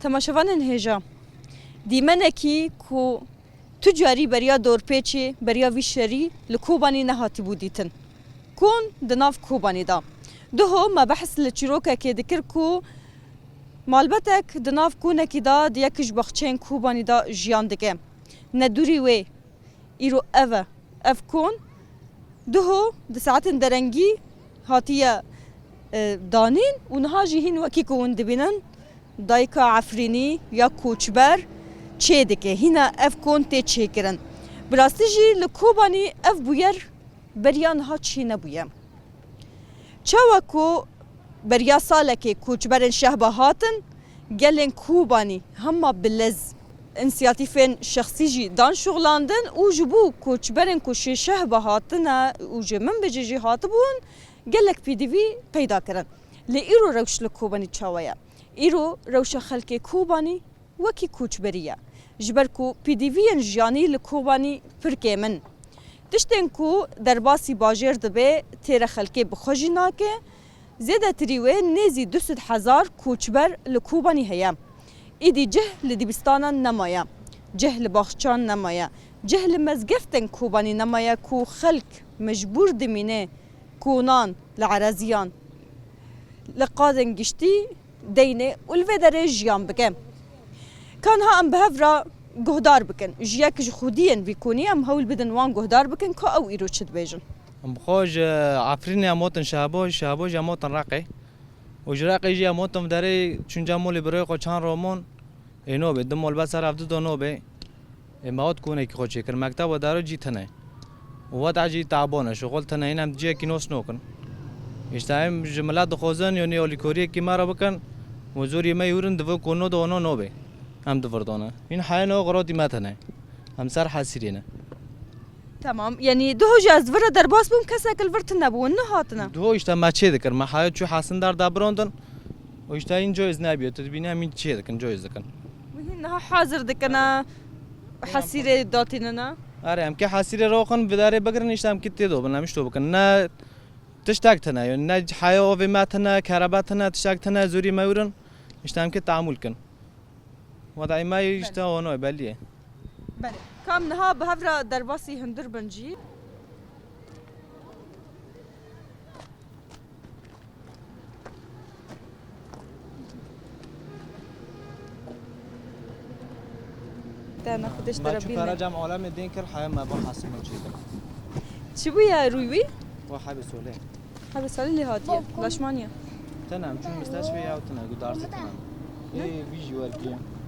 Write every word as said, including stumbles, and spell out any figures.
Temaşevanên hêja, dîmenekî ku tu carî beriya dorpêçê, beriya vî şerî li Kobanî nehatibû dîtin. Kon di nav Kobanî de. Diho me behs li çîrokekê dikir ku malbetek di nav konekî de di yek ji baxçeyên Kobanî de jiyan dike. Ne dûrî wê îro ev e. Ev kon diho di saetên derengî hatiye, e, danîn û niha jî hîn wekî ku hûn dibînin, dayika Efrînî ya koçber çê dike. Hîna ev kon tê çêkirin. Bi rastî jî li Kobanî ev bûyer beriya niha çê nebûye. Çawa ku beriya salekê koçberên Şehba hatin, gelên Kobanî hema bi lez însiyatîfên şexsî jî dan şixulandin û ji bo koçberên ku ji Şehba hatine û ji Minbicê jî hatibûn, gelek pêdivî peyda kirin. Lê îro rewş li Kobanî çawa ye? Îro rewşa xelkê Kobanî wekî koçberî ye. Ji ber ku pêdiviyên jiyanî li Kobanî pir kêm in. Tiştên ku derbasî bajêr dibe, têre xelkê bi xwe jî nake. Zêdetirî wê nêzî du sed hezar koçber li Kobanî heye. Îdî cih li dibistanan nemaye, cih li baxçan nemaye, cih li mezgeftên Kobanî nemaye ku xelk mecbûr dimîne konan li ereziyan, li qadên giştî deyne û li vê derê jiyan bike. Ka niha em bi hev re guhdar bikin. Ji yek ji xwediyên vî konî em hewl bidin wan guhdar bikin ka ew îro çi dibêjin. Em bi xwe ji Efrînê em hatin Şehbo, ji Şehbo jî em hatin Reqê. Û ji Reqê jî em hatin derê çûn cem molê birayê xwe çand romon. Ê nobê, di mol be ser ev dido nobê. Ê me hat konekî xwe çêkir. Mekteb û daro cî tune. Û weda jî tabon e, şixul tune, hîn em ciyekî nos nokin. Îşte em ji milet dixwazin, yanî alîkoriyekî me re bikin. Û zorî me yûrin, di vir kono de ono nobê. Em di vir done. Hîn heyeno xirotî me tune. Em ser hesirî ne. Tamam, yanî diho jî ez di vir re derbas bûm, kesek li vir tune bû, hûn nehatine. Diho îşte me çê dikir, me heya çû hesin der de birandin. Û îşte hîn coyz nebiye, tu dibîne em hîn çê dikin, coyz dikin. Wî hîn niha hazir dikine, hesîrê datînine. Erê, em kê hesîrê roxin, vidarê bigirin, îşte em kê tê do bin, em îşto bikin. Ne tiştek tine, ne heya ovê me tine, kerebe tine, tiştek tine, zorî me wirin, îşte em kê teamûl kin. Wedayê me yê Belê. Îşte ono, belî ye. Belê. Kam niha bi hev re derbasî hundir bin jî. Te nexweş Ma çû derebîne. Pere cem alemê din kir, heye me ba hasimê çê kir. Çi bû ya rûy wî? Wa hebê solê. Hebê solê lê hatiye. Laşmaniye. Tene em çûn misteşfê ya tine, gudarsi tine. Ê, vî jî wergiye.